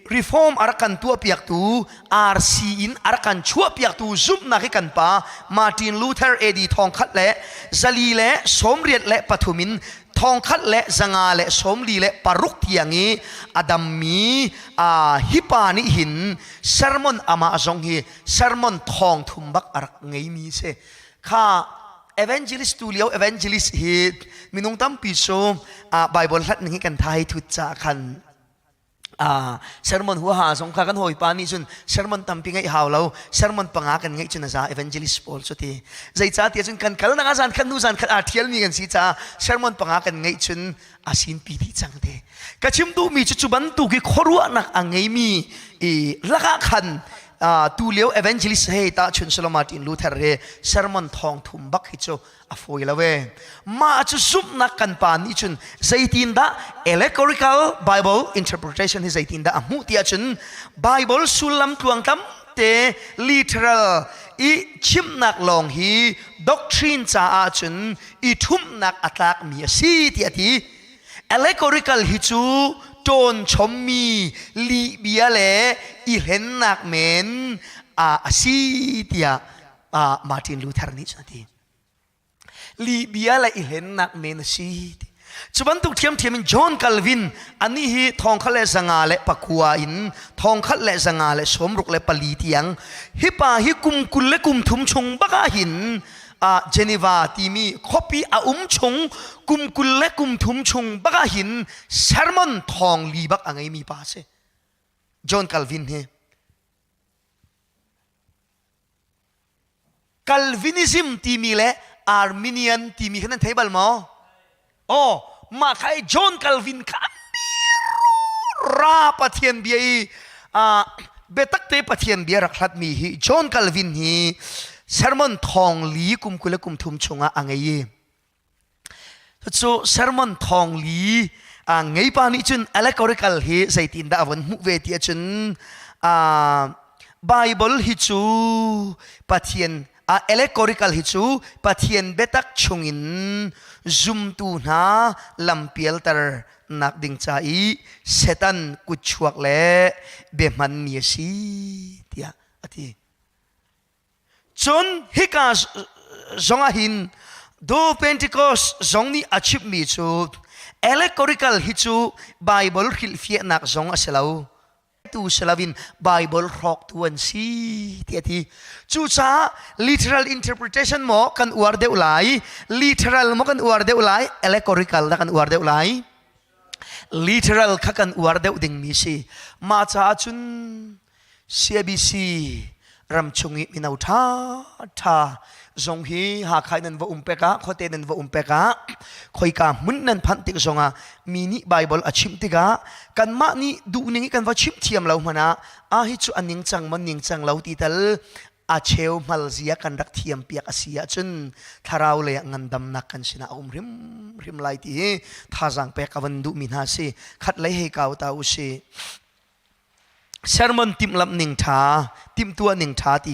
Reform a rak kan tuahpiaktu RC in a rak kan chuahpiaktu zumhnak hi kan pa Martin Luther AD thongkhat le 483 in 1546 tiang i a dammi hi pa nih hin sermon amah zong hi sermon thong thum bak a rak ngeimi si. Kha evangelist tu lio evangelist hi minung tampi cu Bible hlat ning hi kan tha hi thut ca khan sermon huaha zong kha kan hawipa nih cun sermon tampi ngeih hau lo, sermon panga kan ngeih cun a za evangelist pawl cu ti. Zeicah tiah cun kan kal nak ah zan khat nu zan khat aa thial mi kan si caah sermon panga kan ngeih cun a sin pi dih cang te. Ka chim duhmi cu, cu bantuk i khuaruahnak a ngeimi i lakah khan tu lio evangelist hei ta chun silo Martin Luther he sermon thong thum bak hi cu a fawi lo e. Mah cu zumhnak kan pa nih cun zeitin dah allegorical Bible interpretation hi zeitin dah a hmuh ti ahcun, Bible sullam tluang tam te literal i chimnak lawng hi doctrine caah cun i thumhnak a tlakmi a si ti a ti. Allegorical hi cu ṭawn chommi lihbia le i hlennak men a si tiah Martin Luther nih cun a ti. Lihbia le i hlennak men a si. Cu bantuk ṭhiamṭhiam in John Calvin, anih hi 1909 in 1964 tiang, hi pa hi kum 23 chung bak ah hin Geneva timi khuapi a um chung kum 23 chung bak ah hin sermon thong li bak a ngeimi pa a si. John Calvin hi Calvinism timi le Arminian timi kha nan thei bal maw? Oh, mah kha i John Calvin kha ra Pathian bia i biatak te Pathian bia rak hlatmi hi John Calvin hi sermon thong li kum 23 chungah a ngei i cu sermon thong li ngei pa nih cun allegorical hi zeitin dah a von hmuh ve ti ahcun, Bible hi cu Pathian allegorical hi cu Pathian biatak chungin zumtu hna lampialter nak ding ca i Satan kutchuak le biahmanmi a si tiah a ti. Cun hika zong ah hin Do Pentecost zong nih a chimhmi cu allegorical hi cu Bible hrilhfiahnak zong a si lo tu si loin Bible hrawktu an si ti a ti. Cucaah literal interpretation maw kan uar deuh lai, literal maw kan uar deuh lai, allegorical dah kan uar deuh lai? Literal kha kan uar deuh dingmi si. Mah caah cun CABC ramchung i mino ṭha ṭha zong hi Hakha in nan va um pek ah, khuate nan va um pek ah, khoika hmun nan phanh tik zongah mi nih Bible a chimh tikah kanmah nih duhning i kan va chimh thiam lo hmanh ah, a hi cu a ningcang maw ningcang lo ti tal a cheu hmal zia kan rak thiam piak a si ahcun thlarau lei ah ngandamnak kan sinah a um hrimhrim lai ti hi thazaang pek ka van duhmi hna si. Khat lei hei kau ta u si. Sermon timhlamh ning ṭha, timhtuah ning ṭha ti.